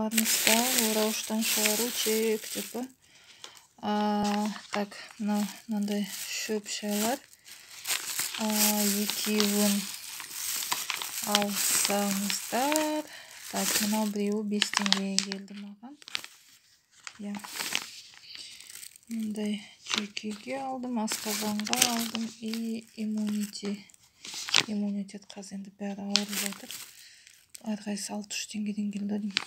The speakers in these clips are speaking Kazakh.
Мыналарыңызда орауыштан шығару чек деп па. Так, мынау мынандай шөп шайлар. Екеуін алсаңыздар. Так, мынау біреуі 5 теңгеге келді маған. Иә. Мындай жүйкеге алдым, асқазанға алдым и иммунитет қазір енді бәрі ауырып жатыр. Әрқайсысы 600 теңгеден келді деймін.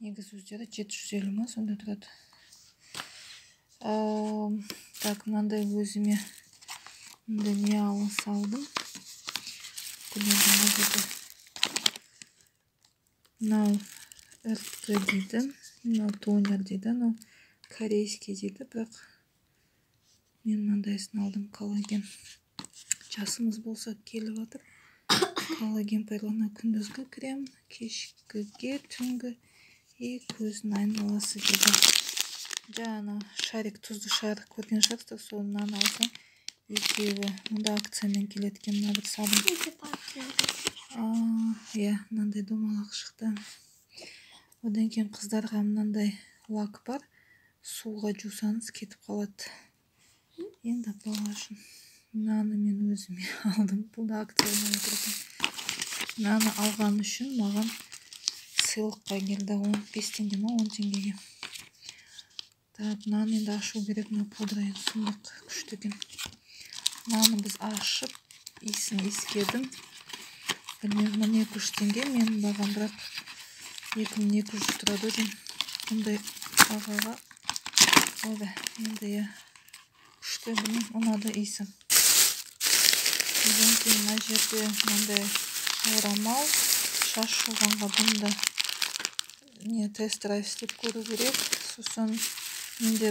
Негізі өздері 750 ма сонда тұрады. Так, мынандай өзіме мындай не ала салдым. Мынау іріткі дейді, мынау тонер дейді, мынау корейский дейді, бірақ мен мынандайсын алдым, коллаген. Жасымыз болса келіп жатыр. Коллаген пайдалана күндізгі крем, кешкіге, түнгі и көздің айналасы дейді. Жаңа шарик, тұзды шарик көрген шығарсыздар, сол мынаны алсам екеуі мұнда акциямен келеді екен. Мына бір сабын. Иә, мынандай домалақ шықты. Одан кейін қыздарға мынандай лак бар. Суға жусаңыз кетіп қалады. Енді бала үшін мынаны мен өзіме алдым. Бұл да акциямен отыр екен. Мынаны алған үшін маған сыйлыққа келді. 15 теңге ма, 10 теңгеге. Так, мынаны енді ашу керек. Мына пудра енді сұмдық күшті екен. Мынаны біз ашып, иісін иіскедім. Білмеймін, 1200 теңге менің бағам, бірақ 2200 тұрады деймін. Бұндай бағаға ойбай, енді иә, күшті, білмеймін, ұнады иісі. Одан кейін мына жерде мынандай орамал, шаш жуғанға бұны да не тест-драйв істеп көру керек. Сосын менде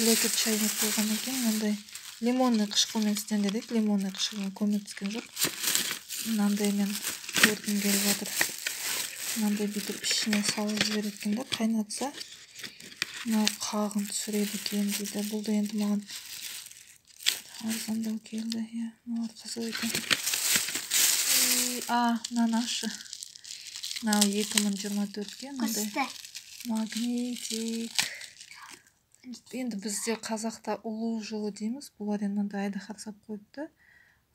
лекет чайник болған екен, мынандай лимонный қышқылмен істеңдер дейді, лимонный қышқылмен көмектескен жоқ. Мынандаймен көргім келіп жатыр. Мынандай бүйтіп ішіне салып жібереді екен да, қайнатса мынау қағын түсіреді екен дейді. Бұл да енді маған арзандау келді. Иә, мыналар қызық екен. Мынаны ашшы. Мынау 2024-ке мынандай магнитик. Енді бізде қазақта ұлу жылы дейміз. Бұлар енді мынандай айдаһар салып қойыпты.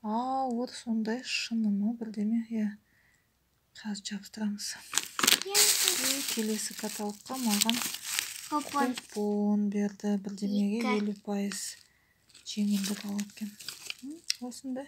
Ауыр сондай шыны ма бірдеме. Иә, қазір жабыстырамыз. И келесі каталогқа маған купон берді. Бірдемеге 50% жеңілдік алады екен. Осындай.